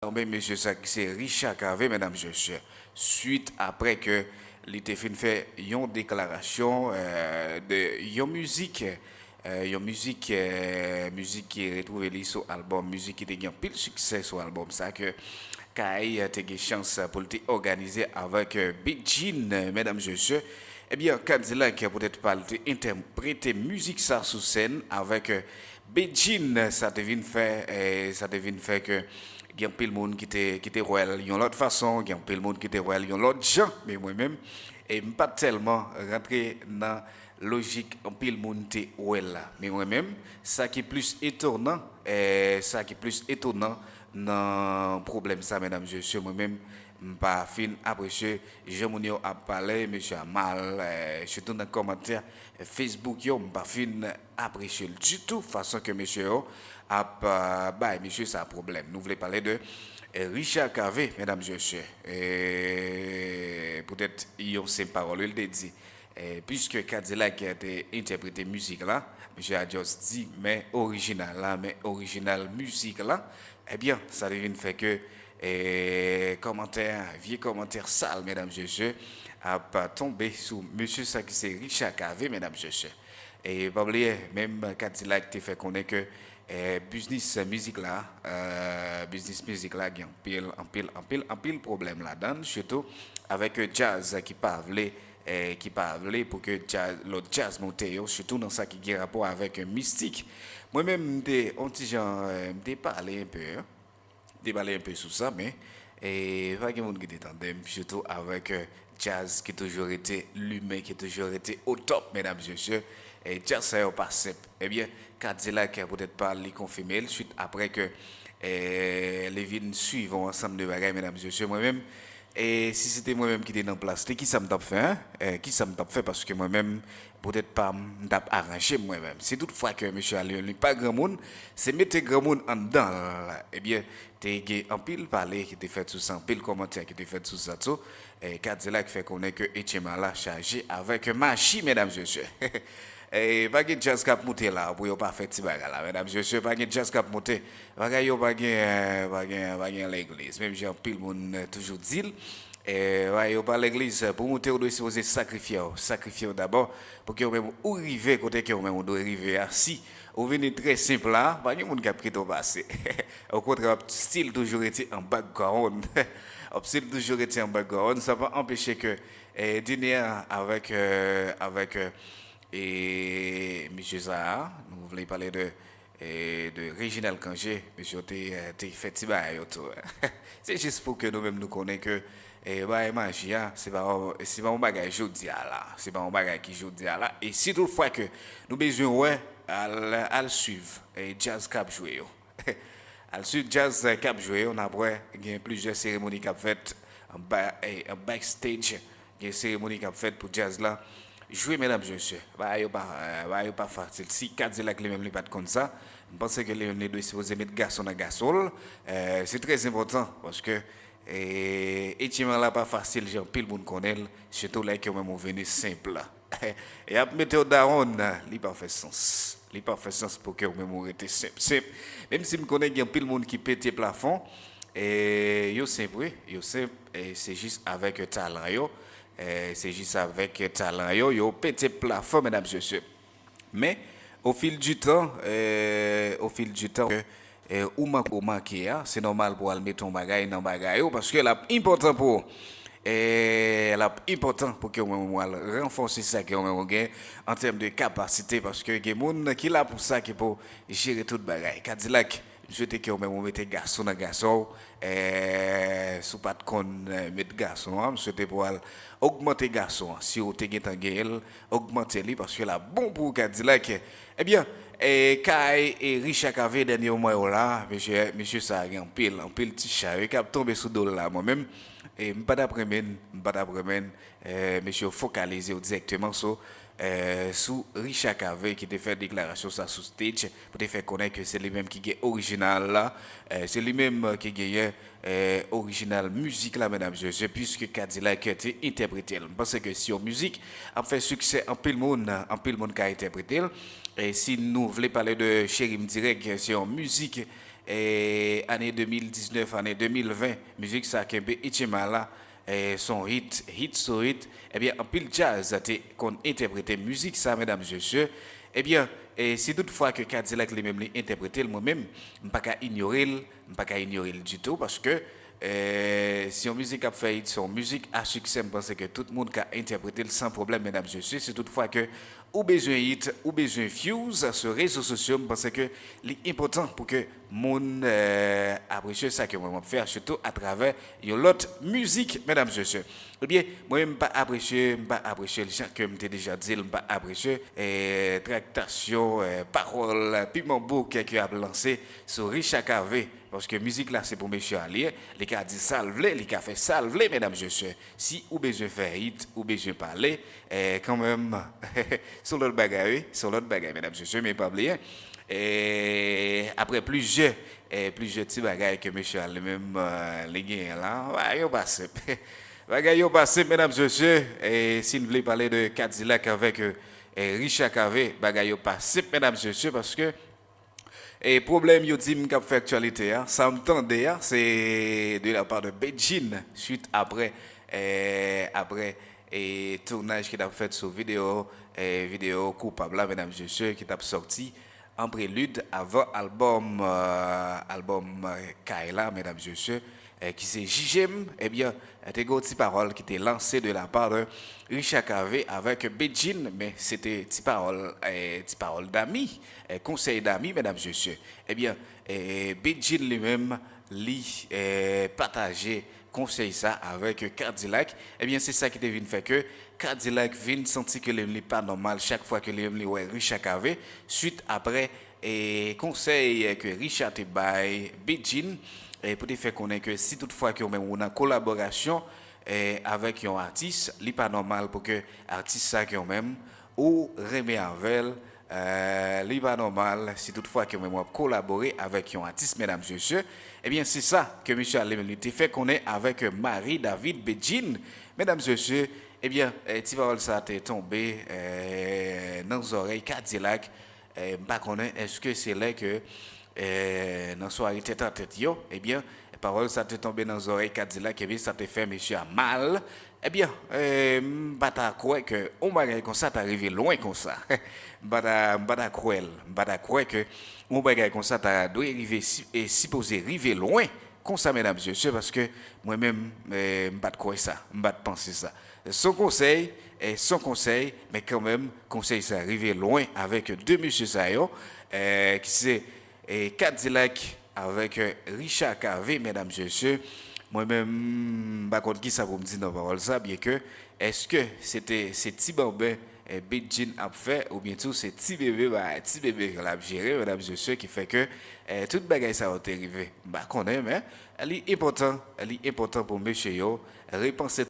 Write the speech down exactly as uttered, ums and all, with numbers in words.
tonbe mesye sa ki se Richard Cavé, medam mesye. Swit apre ke li te fin fè yon deklarasyon, eh, de yon mizik, eh, yon mizik, eh, mizik ki retwouve li sou albòm, mizik ki te gen anpil siksè sou albòm sa ke Kay te gen chans pou l te òganize avèk, eh, Big Jean, eh, medam mesye. Ebyen, Kadilak poutèt pa l te entèprete mizik sa sou sèn avèk, eh, Big Jean, sa te vin fè, eh, sa te vin fè ke gen anpil moun ki te, ki te wè l yon lòt fason, gen anpil moun ki te wè l yon lòt jan, men mwen menm, e m pa t tèlman rantre nan lojik anpil moun te wè l la. Men mwen menm, sa ki plis etonan, eh, sa ki plis etonan nan pwoblèm sa, medam mesye, mwen menm, m pa fin apresye jan moun yo ap pale mesye a mal, eh, sitou nan kòmantè Facebook yo, m pa fin apresye l ditou, fason ke mesye yo ap, eh, bay mesye sa pwoblèm. Nou vle pale de, eh, Richard Cavé, medam mesye, eh, poutèt yon senp pawòl, wi, l te di, eh, piske Kadilak te entèprete mizik la, mesye a just di, men orijinal la, men orijinal mizik la, ebyen, sa te vin fè ke, eh, kòmantè, vye kòmantè sal, medam mesye, ap tonbe sou mesye sa ki se Richard Cavé, medam mesye. E pa bliye, menm Kadilak te fè konnen ke, eh, biznis mizik la, eh, biznis mizik la gen anpil, anpil, anpil, anpil pwoblèm ladan l, sitou avèk, eh, djaz ki pa vle, eh, ki pa vle pou ke djaz, lòt djaz monte yo, sitou nan sa ki gen rapò avèk, eh, mistik. Mwen menm, m te, on ti jan, eh, m te pale enpe, hein. Te pale enpe sou sa, men, eh, pa gen moun ki te tande m, sitou avèk, eh, djaz ki toujou rete limen, ki toujou rete o top, medam mesye. Eh, djaz sa yo pa senp. Ebyen, Kadilak, eh, poutèt pa li konfime l, swit apre ke, eh, li vin swiv yon ansanm de bagay, medam mesye. Mwen menm, e si se te mwen menm ki te nan plas li, kisa m t ap fè, hein? Eh, kisa m t ap fè? Paske mwen menm, poutèt pa m, m t ap aranje m mwen menm. Si tout fwa ke mesye a li menm li pa granmoun, se mete granmoun anndan l. Ebyen, te gen anpil pale ki te fèt sou sa, anpil kòmantè ki te fèt sou sa tou. Eh, Kadilak fè konnen ke H M A la chaje avèk maji, medam mesye. Eh, pa gen djaz k ap moute la pou yo pa fè ti bagay la, medam mesye, pa gen djaz k ap moute. Bagay yo pa gen, eh, pa gen, pa gen legliz. Menm jan anpil moun, eh, toujou di l, eh, bagay yo pa legliz, eh, pou moute ou dwe sipoze sakrifye w, sakrifye w dabò, pou ke ou menm ou rive kote ke ou menm ou dwe rive a. Si ou vini trè senp la, pa gen moun k ap kite w pase. Okontrè, w ap still toujou rete an background. W ap still toujou rete an background. Sa pa anpeche ke, eh, dènye a avèk, eh, avèk, eh, e mesye sa a, nou vle pale de, e de Reginald Cangé, mesye yo te, eh, te fè ti bagay yo tou. Se jis pou ke nou menm nou konnen ke, eh, bagay maji a, se pa, se pa yon bagay jodi a la, se pa yon bagay ki jodi a la. E si tout fwa ke nou bezwen wè, al, al swiv, eh, djaz k ap jwe yo. Al swiv djaz k ap jwe yo, n ap wè gen plizyè seremoni k ap fèt anba, eh, an backstage. Gen seremoni k ap fèt pou djaz la jwe, medam mesye. Bagay yo pa, eh, bagay yo pa fasil. Si Kadilak li menm li pa t konn sa, m panse ke li menm li dwe sipoze met gason nan gason l. Eh, se trè enpòtan, paske, eh, H M A la pa fasil, jan anpil moun konnen l, sitou lè ke ou menm ou vini senp la. E ap mete w dawonn, li pa fè sans. Li pa fè sans pou ke ou menm ou rete senp, senp. Menm si m konnen gen anpil moun ki pete plafon, e yo senp, wi, yo senp, e se jis avèk talan yo, e se jis avèk talan yo, yo pete plafon, medam mesye. Men, au fil du temps, eh, au fil du temps, eh, ou manke, ou manke a, se nòmal pou al mete yon bagay nan bagay ou, paske l ap enpòtan pou ou. Eh, l ap enpòtan pou ke ou menm ou al ranfòse sa ke ou menm ou gen an tèm de kapasite, paske gen moun ki la pou sa, ki pou jere tout bagay. Kadilak, m swete ke ou menm ou mete gason nan gason w. Eh, si w pa t konn, eh, met gason an, m swete pou w al ogmante gason an. Si w te gentan genyen l, ogmante li, paske l ap bon pou ou, Kadilak. Ebyen, eh, Kay e Richard Cavé, dènye moman yo la, mesye, mesye sa a gen anpil, anpil ti chay ki ap tonbe sou do l la, mwen menm. E m pa t ap renmen, m pa t ap renmen, eh, mesye yo fokalize yo dirèkteman sou, eh, sou Richard Cavé ki te fè deklarasyon sa sou stage pou te fè konnen ke se li menm ki gen orijinal la, eh, se li menm ki genyen, eh, orijinal mizik la, medam mesye, piske Kadilak te entèprete l. M panse ke si yon mizik ap fè siksè, anpil moun, anpil moun ka entèprete l. E si nou vle pale de Cheri M Dirèk, se yon mizik, e, ane de mil diznèf, ane de mil ven, mizik sa kenbe Ichima la, e, se yon hit, hit sou hit. Ebyen, anpil djaz te konn entèprete mizik sa, medam, mesye. Ebyen, e, si tout fwa ke Kadilak li menm li entèprete l, mwen menm, m pa ka inyore l, m pa ka inyore l ditou, paske, e, se yon mizik k ap fè hit, se yon mizik a siksè, m panse ke tout moun ka entèprete l san pwoblèm, medam, mesye. Si tout fwa ke ou bezwen hit, ou bezwen views sou rezo sosyo, m panse ke li enpòtan pou ke moun, e, apresye sa ke mwen m ap fè a, sitou atravè yon lòt mizik, medam, mesye. Ebyen, mwen menm m pa apresye, m pa apresye l, jan ke m te deja di l, m pa apresye, e, traktasyon, e, pawòl, piman bouk ke y ap lanse sou Richard Cavé, paske mizik la se pou mesye a li ye, li ka di sa l vle, li ka fè sa l vle, medam, mesye. Si ou bezwen fè hit, ou bezwen pale, e, kanmenm, se yon lòt bagay, wi, se yon lòt bagay, medam, mesye, men pa bliye, e, apre plizyè, e, plizyè ti bagay ke mesye a li menm, e, li genyen la, bagay yo pa senp. Bagay yo pa senp, medam, mesye, e, si n vle pale de Kadilak avèk, e, e, Richard Cavé, bagay yo pa senp, medam, mesye, paske, e, pwoblèm yo di m k ap fè aktyalite a, sa m tande a, se de la part de Bedjine, swit apre, e, apre, e, tounaj ki t ap fèt sou videyo, e, videyo Koupab la, medam, mesye, ki t ap sòti an prelid avan albòm, e, albòm, e, Kay la, medam, mesye, e, ki se Jije m, ebyen, te gen yon ti pawòl ki te lanse de la part de Richard Cavé avèk Bedjine, men se te ti pawòl, e, ti pawòl dami, e, konsèy dami, medam, mesye. Ebyen, e, Bedjine li menm, li, e, pataje konsèy sa avèk Kadilak. Ebyen, se sa ki te vin fè ke Kadilak vin santi ke li menm li pa nòmal chak fwa ke li menm li wè Richard Cavé, swit apre, e, konsèy ke Richard te bay Bedjine, e, pou te fè konnen ke si tout fwa ke w menm ou nan kolaborasyon, e, avèk yon atis, li pa nòmal pou ke atis sa ke w menm ou renmen avè l, e, li pa nòmal si tout fwa ke w menm w ap kolabore avèk yon atis, medam, mesye. Ebyen, se sa ke mesye a li menm li te fè konnen avèk Marie David Bedjine, medam, mesye. Ebyen, e, ti pawòl sa te tonbe, e, nan zòrèy Kadilak. E, m pa konnen èske se lè ke, e, nan sware tèt a tèt yo, ebyen, pawòl sa te tonbe nan zòrèy Kadilak, ebyen, sa te fè mesye a mal. Ebyen, e, m pa ta kwè ke yon bagay konsa ta rive lwen konsa. M pa ta, m pa ta kwè l. M pa ta kwè ke yon bagay konsa ta dwe rive, si- e sipoze rive lwen konsa, medam, mesye, paske mwen menm, e, m pa t kwè sa, m pa t panse sa. Se yon konsèy, e, se yon konsèy, men kanmenm, konsèy sa rive lwen avèk de mesye sa yo, e, ki se, e, Kadilak avèk, e, Richard Cavé, medam, mesye. Mwen menm, m pa konn kisa pou m di nan pawòl sa, byenke, èske se te, se ti banben, e, Bedjine ap fè, oubyen tou se ti bebe, ba, ti bebe l ap jere, medam, mesye, ki fè ke, e, tout bagay sa yo te rive. M pa konnen, men li enpòtan, li enpòtan pou mesye yo repanse